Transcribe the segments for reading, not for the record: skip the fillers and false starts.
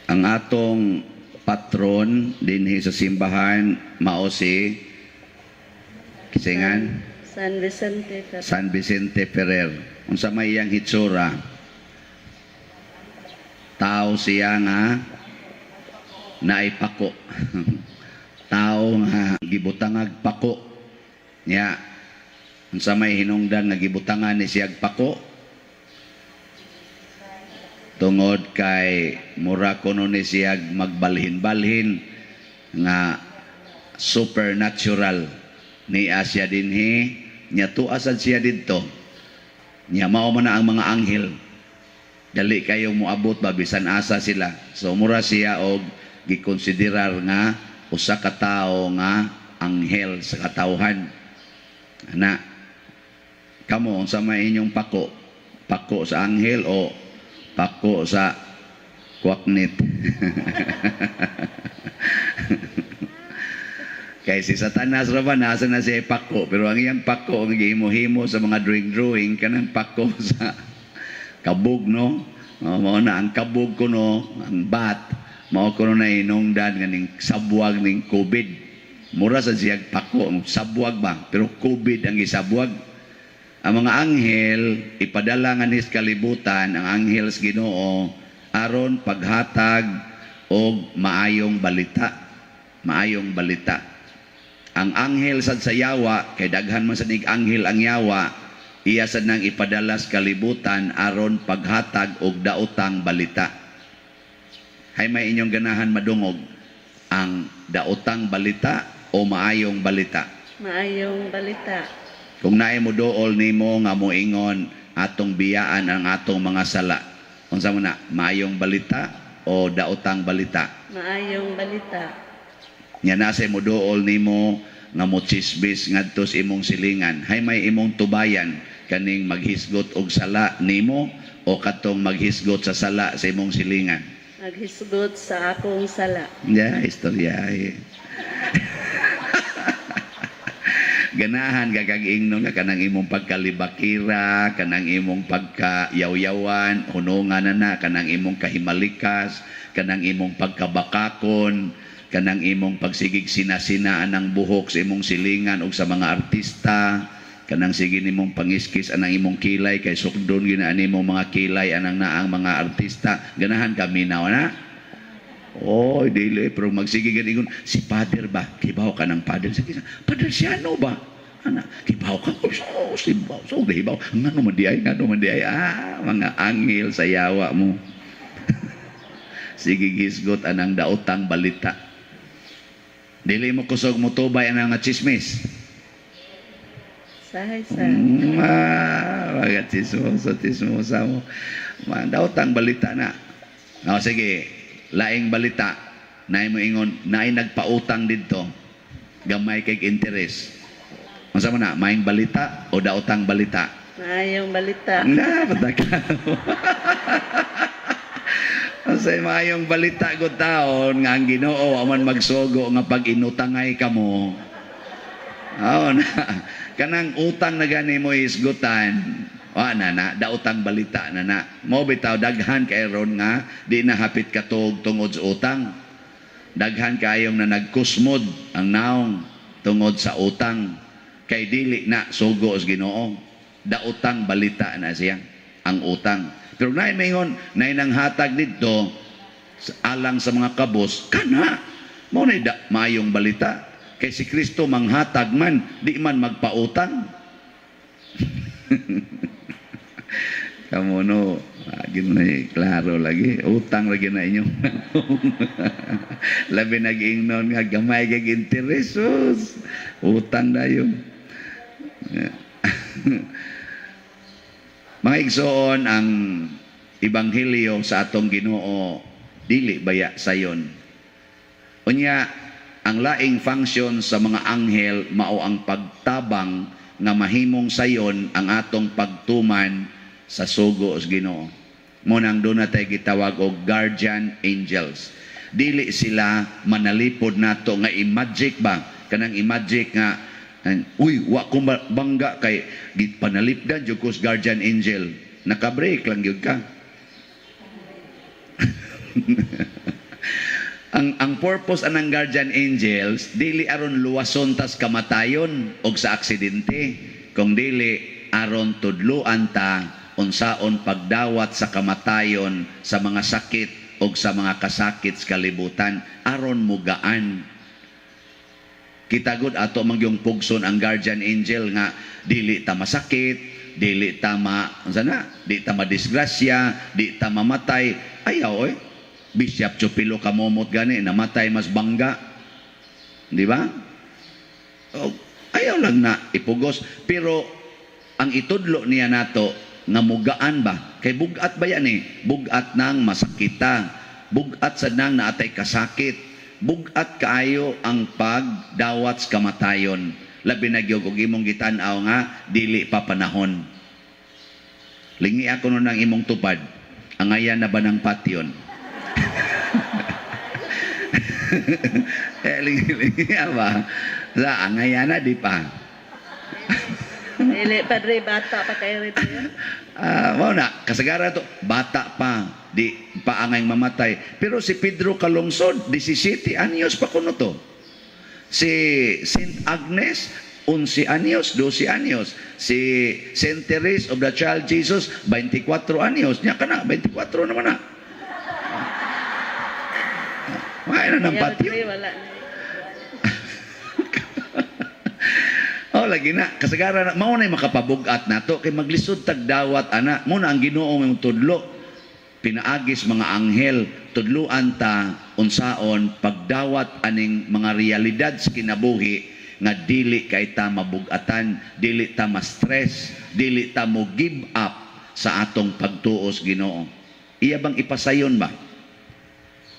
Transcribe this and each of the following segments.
Ang atong patron dinhi sa simbahan mao si kisingan? San Vicente Ferrer. San Vicente Ferrer. Unsa may iyang hitsura? Tao siya nga naay pako. Tao nga gibutangag pako. Nya unsa may hinungdan nga gibutangan ni siyag pako? Tungod kay mura kuno ni siyag magbalhin-balhin nga supernatural ni siya dinhi, nya tuasad siya didto, nya mao man na ang mga anghel, dali kayong moabot ba bisan asa sila. So mura siya og gikonsiderar nga usa ka tawo nga anghel sa katawhan ana. Kamo, unsa may inyong pako? Pako sa anghel o pako sa kwaknit? Kay si Satanas ra ba, nasa na siya pako, pero ang iyang pako ang gihimo-himo sa mga drawing-drawing, kanang pako sa kabog, no? Oh, mao na ang kabog kuno, ang bat, mao kuno na hinungdan nga ning sabwag ning COVID. Mura sa siyag pako, sabwag ba, pero COVID ang gisabwag. Ang mga anghel ipadala nga nis kalibutan, ang anghel sa Ginoo, aron paghatag og maayong balita, maayong balita. Ang anghel sad sa yawa, kay daghan man sad nig anghel ang yawa, iya sad nang ipadala sa kalibutan aron paghatag og daotang balita. Hay may inyong ganahan madungog, ang daotang balita o maayong balita? Maayong balita. Kung naay mo dool nimo nga moingon atong biyaan ang atong mga sala, unsa mo na, maayong balita o daotang balita? Maayong balita. Nya nasa mo dool nimo nga mo chismis ngadto sa imong silingan, hay may imong tubayan, kaning maghisgot og sala nimo o katong maghisgot sa sala sa imong silingan? Maghisgot sa akong sala. Yeah, istorya eh. Ganahan ka kag ingnon nga kanang imong pagkalibakira, kanang imong pagkayawyawan, hunungan na na, kanang imong kahimalikas, kanang imong pagkabakakon, kanang imong pagsigig sinasinaan ng buhok sa imong silingan o sa mga artista, kanang sige nimong pangiskis anang imong kilay kay sukdon ginaan nimong mga kilay anang naang mga artista. Ganahan ka minaw na? Oh, dili, pero magsige gani ingon si Father ba? Kibaw ka ng Father? Sige, Father Siano ba? Ana, kibaw ka ko so, sibaw, so gibaw. Ngano man di ay, ngano man di ay? Ah, mga anghel sa yawa mo. Sige gisgot anang daotang balita. Dili mo kusog mo tubay anang nga chismis. Sahay sa. Mga chismoso, chismosa mo. Mga daotang balita na. O sige, laing balita. Naay mo ingon, naay nagpautang didto. Gamay kay interest. Unsa man na, maayong balita o daotang balita? Maayong balita. Na, pataka. Sa maayong balita ko taon nga ang Ginoo aman magsugo nga pag inutangay kamo. Oo na. Kanang utang na gani mo isgutan. Wa na na, daotang balita na na. Mo bitaw daghan kay ron nga di na hapit katuog tungod sa utang. Daghan kayong na nagkusmod ang naong tungod sa utang. Kay dili na sugo sa Ginoo. Daotang balita na siya ang utang. Pero naay maingon, naay nanghatag didto alang sa mga kabos, kana mao na da, maayong balita. Kay si Kristo manghatag man, di man magpautang. Kamo no, ginay klaro lagi, utang lagi na inyong. Labi nag-ingnon nga gamay kay interes, sus. Utang dayon. Mga igsoon, ang ebanghelyo sa atong Ginoo dili baya sayon. Unya, ang laing function sa mga anghel mao ang pagtabang nga mahimong sayon ang atong pagtuman sa sugo sa Ginoo. Mo nang doon na tayo gitawag og guardian angels. Dili sila manalipod nato nga i-magic ba? Kanang i-magic nga, uy, wa ko bangga kay panalipdan jud ko sa guardian angel. Naka-break lang gyud ka. Ang purpose anang guardian angels, dili aron luwason tas kamatayon og sa aksidente, kung dili aron tudluan ta unsaon pagdawat sa kamatayon, sa mga sakit og sa mga kasakit sa kalibutan, aron mugaan kita gud. Ato man gyung pugson ang guardian angel nga dili ta masakit, dili ta ma unsa na, di ta madisgrasya, di ta mamatay. Ayaw oy. Bishop Chupilo kamomot gani namatay mas bangga, di ba? Oh, ayaw lang na ipugos, pero ang itudlo niya nato nga mugaan ba, kay bugat ba yan eh. Bugat nang masakita, bugat sa nang naatay kasakit, bugat kaayo ang pagdawat sa kamatayon, labi na gyud og imong gitan-aw nga dili pa panahon. Lingi ako nun ang imong tupad, angayan na ba ng patyon? Eh, lingi, lingi ba sa angayan na, di pa? Dili, Padre, bata pa kayo rin. Ah, mao na, kasagaran to, bata pa, di pa angay mamatay. Pero si Pedro Calungsod, 17 anyos pa kuno to. Si Saint Agnes, 11 anyos, 12 anyos. Si Saint Therese of the Child Jesus, 24 anyos. Nya kana, 24 naman na. Ay na ng Ayaw, patyo. Padre, wala na. Oh, lagi na. Kasagaran na, mao na makapabugat nato kay maglisod tag dawat ana. Mo na ang Ginoo mong tudlo. Pinaagis mga anghel, tudluan ta unsaon pagdawat aning mga realidad sa kinabuhi nga dili kay ta mabugatan, dili ta ma-stress, dili ta mo give up sa atong pagtuos Ginoo. Iya bang ipasayon ba?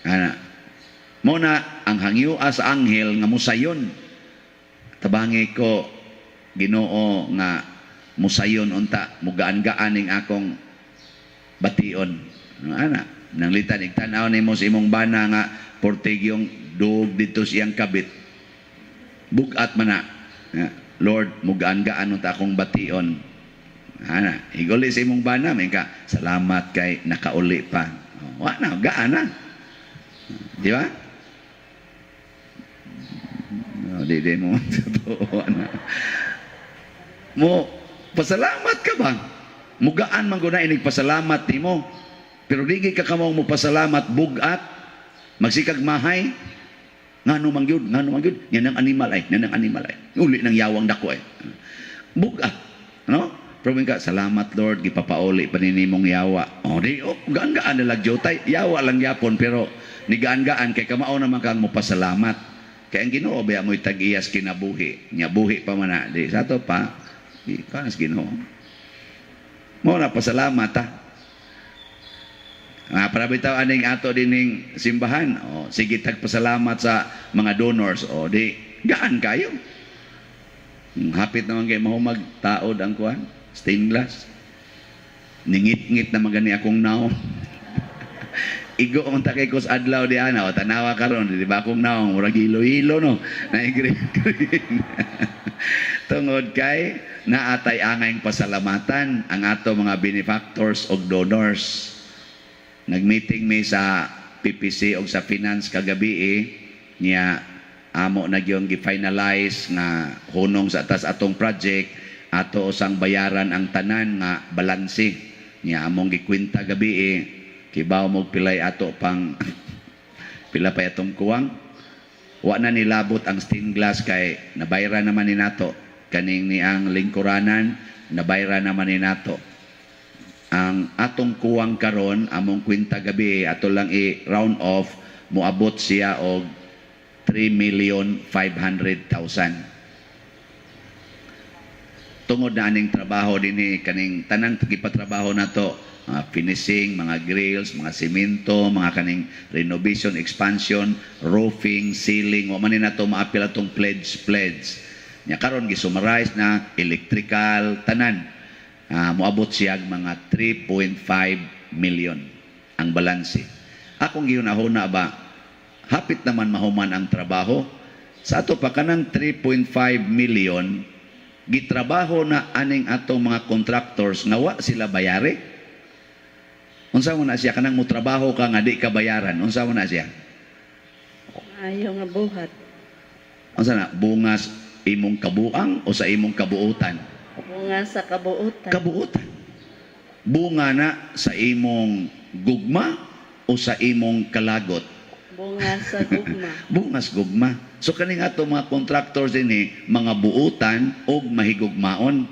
Ana. Mo na ang hangyoa sa anghel nga musayon. Tabangi ko, Ginoo, nga musayon unta, mugaan-gaan ning akong bation. Ano, ana, nanglitan igtan-aw nimo sa imong bana nga portigyong duog dito siyang kabit. Bugat man na. Nga, Lord, mugaan-gaan unta akong bation. Ana, iguli sa imong bana, may ka, salamat kay nakauli pa. Wa na, gaan na. Di ba? No, di di mo totoo na. Mo pasalamat ka ba? Mugaan man guna inig pasalamat nimo. Pero di ka kamao mo pasalamat bugat, magsikag mahay. Ngano man gyud, ngano man gyud, yan ang animal ay, yan ang animal ay. Uli ng yawang dako ay. Bugat, no? Pero ka, salamat Lord, gipapauli pa ni nimong yawa. O di, oh, gaan-gaan na lang jutay. Yawa lang yapon, pero ni gaan-gaan kay kamao naman kang mo pasalamat. Kay ang Ginoo ba mo'y tag-iyas kinabuhi. Nya buhi pa man na. Di sa to pa, di kanas Ginoo. Mo na pasalamat ha. Ah, para bitaw aning ato dining simbahan. O, sige tagpasalamat sa mga donors. O, di gaan kayo. Hapit naman kay mahumag taod ang kuan, stained glass. Ningit-ngit naman gani akong naong. Igo ang takay ko sa adlaw di ana, o tanawa karon, di ba akong naong murag hilo-hilo no. Na green green. Tungod kay naatay angayng pasalamatan ang ato mga benefactors og donors. Nagmeeting mi sa PPC og sa finance kagabi eh, niya amo na gyud gi-finalize nga hunong sa atas atong project, ato usang bayaran ang tanan nga balanse. Niya among gikwenta gabi eh, kibaw mo pilay ato pang pila pa atong kuwang. Wa na nilabot ang stained glass kay nabayran naman ni nato. Kaning ni ang lingkuranan, nabayran naman ni nato. Ang atong kuwang karon, among kwenta gabi, ato lang i-round off, moabot siya og 3,500,000. Tungod na aning trabaho dinhi, kaning tanang gipatrabaho nato, mga finishing, mga grills, mga simento, mga kaning renovation, expansion, roofing, ceiling, wa man ni nato maapil atong pledge pledge. Nya karon gisummarize na electrical tanan. Moabot siya og mga 3.5 million ang balanse. Akong gihunahuna ba, hapit naman mahuman ang trabaho. Sa ato pa kanang 3.5 million, gitrabaho na aning atong mga contractors nga wa sila bayari. Unsa man na siya kanang motrabaho ka nga di ka bayaran? Unsa man na siya? Ayaw nga buhat. Unsa na? Bungas imong kabuang o sa imong kabuutan? Bunga sa kabuutan. Kabuutan. Bunga na sa imong gugma o sa imong kalagot? Bunga sa gugma. Bungas gugma. So kaning ato mga contractors dinhi, mga buutan og mahigugmaon.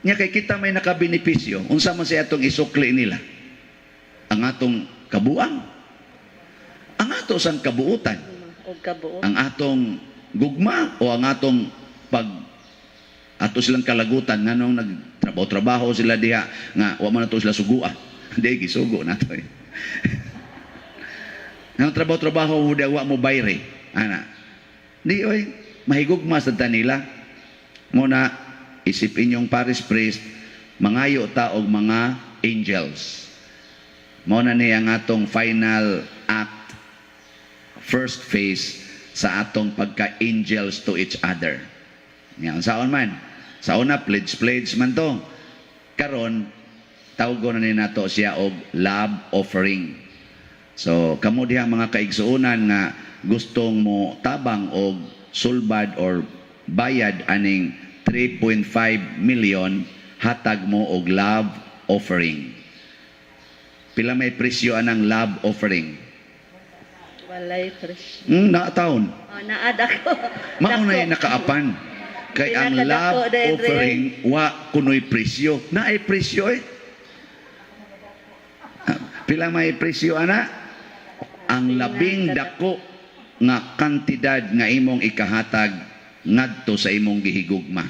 Nya kay kita may nakabenepisyo, unsa man siya atong isukli nila? Ang atong kabuang. Ang ato sang kabuutan. Og kabuot. Ang atong gugma o ang atong pag ato silang kalagutan nganong nagtrabaho-trabaho sila diha nga wa man nato sila sugua. Di gisugo nato eh. Nang trabaho-trabaho mo wa mo bayre. Ana. Di oy, mahigugma sa nila. Mo na isip inyong parish priest, mangayo ta og mga angels. Mao na ni ang atong final act, first phase sa atong pagka-angels to each other. Yan, saon man? Sa una, pledge-pledge man to. Karon, tawgon na ni nato siya og love offering. So, kamo diha mga kaigsuonan nga gustong mo tabang og sulbad or bayad aning 3.5 million, hatag mo og love offering. Pila may presyo anang love offering? Walay presyo. Naataon. Oh, naad ako. Mao na Dako. Nakaapan. Kay ang Pinakadako love dahil, offering wa kunoy presyo. Naay presyo eh. Pila may presyo ana? Ang labing dako nga kantidad nga imong ikahatag ngadto sa imong gihigugma.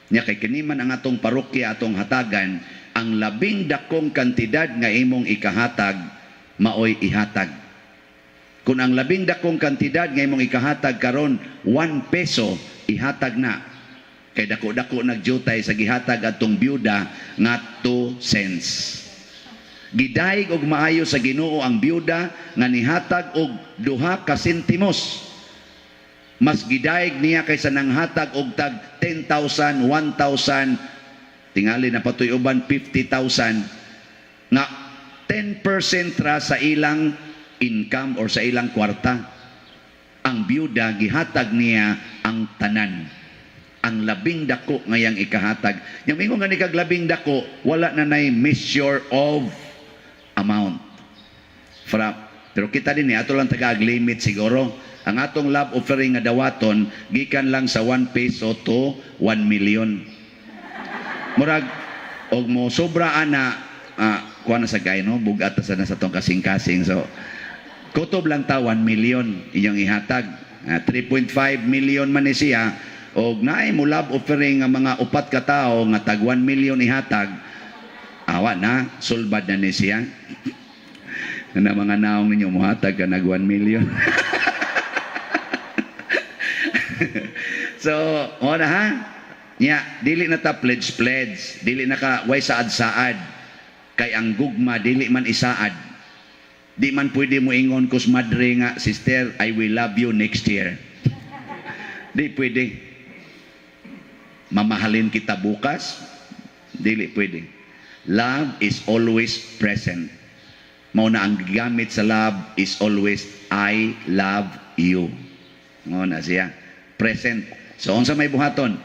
Nya kay kini man ang atong parokya atong hatagan, ang labing dakong kantidad nga imong ikahatag maoy ihatag. Kung ang labing dakong kantidad nga imong ikahatag karon 1 peso, ihatag na. Kay dako-dako nagdyutay sa gihatag atong byuda nga 2 cents. Gidayeg og maayo sa Ginoo ang byuda nga nihatag og 2 ka sentimos. Mas gidayeg niya kaysa nanghatag og tag 10,000, 1,000, tingali na patoy uban 50,000 nga 10% ra sa ilang income or sa ilang kwarta. Ang byuda gihatag niya ang tanan. Ang labing dako ngayang ikahatag. Yang mingon nga ni kag labing dako, wala na nay measure of amount. Fra, pero kita din eh, ato lang taga limit siguro. Ang atong love offering nga dawaton gikan lang sa 1 peso to 1 million. Murag og mo sobra ana, kuha na sa gay no, bugat sa na sa tong kasing-kasing. So kutob lang ta 1 million inyong ihatag. 3.5 million man ni siya og naay mo love offering nga mga upat ka tawo nga tag 1 million ihatag, awa na sulbad na ni siya. Na mga naong ninyo muhatag ka nag 1 million. So, mo na ha? Nya, dili na ta pledge pledge, dili na ka way saad-saad. Kay ang gugma dili man isaad. Di man pwede mo ingon kus madre nga, "Sister, I will love you next year." Di pwede. "Mamahalin kita bukas." Dili pwede. Love is always present. Mao na ang gigamit sa love is always "I love you." Mao na siya. Present. So unsa may buhaton?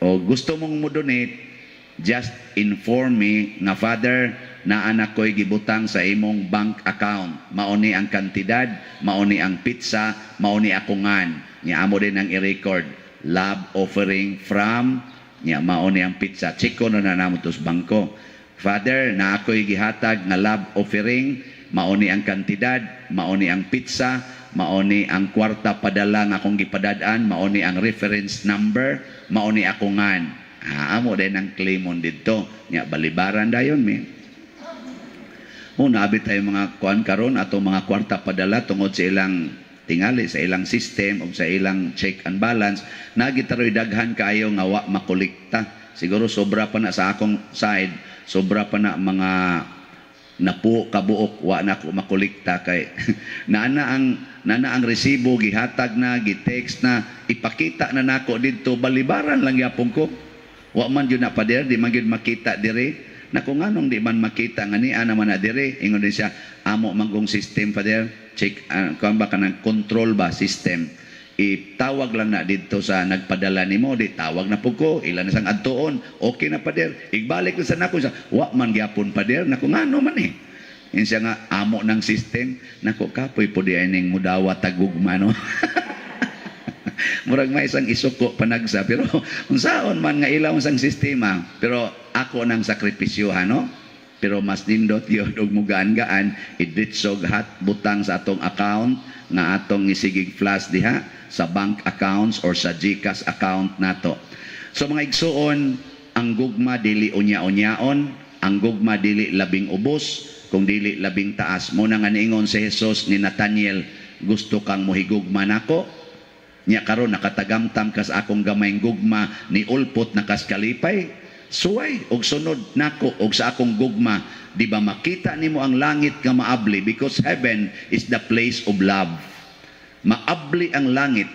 O gusto mong mo donate, just inform me nga, "Father, naa na ko'y gibutang sa imong bank account. Mao ni ang kantidad, mao ni ang petsa, mao ni ako ngan." Nya amo din ang i-record. Love offering from nya mao ni ang petsa. Check ko na na namo to sa bangko. "Father, naa ko'y gihatag nga love offering, mao ni ang kantidad, mao ni ang petsa, mao ni ang kwarta padala nga akong gipadad-an, mao ni ang reference number, mao ni ako ngan." Ah, amo din ang claimon didto. Nya balibaran dayon mi. O naabit tayo mga kuan karon ato mga kwarta padala tungod sa ilang tingali sa ilang system o sa ilang check and balance, nagitaroy daghan kaayo nga wa makolekta. Siguro sobra pa na sa akong side, sobra pa na mga napo kabuok wa na ko makolekta kay naana ang resibo, gihatag na, gi-text na, ipakita na nako didto, balibaran lang yapon ko. Wa man jud na pader, di man gyud makita dire. Nako, nganong di man makita nga niya naman na dire? Ingon din siya, amo manggong system, Father, check, kuan ba, kanang control ba, system. Itawag lang na didto sa nagpadala nimo, di tawag na pud ko, ilan na sang adtuon, okay na, Pader. Igbalik na sa nako siya, wa man gyapon, Pader. Nako, ngano man eh? Yun siya nga, amo ng system. Nako, kapoy po di ay ning mudawa tagugma, no? Murag may isang isuko panagsa. Pero unsaon man nga ilaw sang sistema. Pero ako nang sakripisyo, no? Pero mas nindot yun og mugaan-gaan, idritsog hat butang sa atong account nga atong isigig flash diha sa bank accounts or sa GCash account nato. So mga igsuon, ang gugma dili unya-unyaon, ang gugma dili labing ubos, kung dili labing taas. Muna nga niingon si Jesus ni Nathaniel, "Gusto kang muhigugma nako? Nya karon nakatagamtam kas akong gamayng gugma, ni ulpot na kas kalipay. Suway og sunod nako og sa akong gugma, di ba makita nimo ang langit nga maabli?" Because heaven is the place of love. Maabli ang langit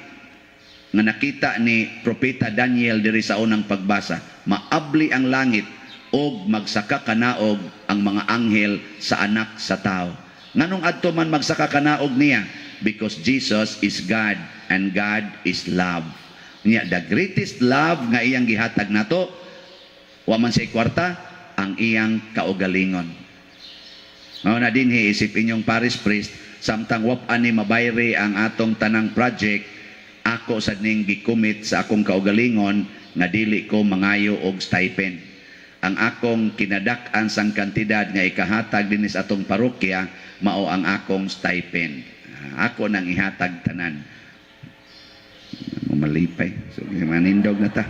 nga nakita ni Propeta Daniel diri sa unang pagbasa. Maabli ang langit og magsaka kanaog ang mga anghel sa Anak sa Tao. Nganong adto man magsaka kanaog niya? Because Jesus is God and God is love. Nya the greatest love nga iyang gihatag nato, wa man siya kwarta, ang iyang kaugalingon. Mao na dinhi isip inyong parish priest, samtang wa pa ni mabayri ang atong tanang project, ako sad ning gi-commit sa akong kaugalingon nga dili ko mangayo og stipend. Ang akong kinadak-an sang kantidad nga ikahatag dinhi sa atong parokya mao ang akong stipend. Ah, ako nang ihatag tanan. Malipay. So, manindog na ta.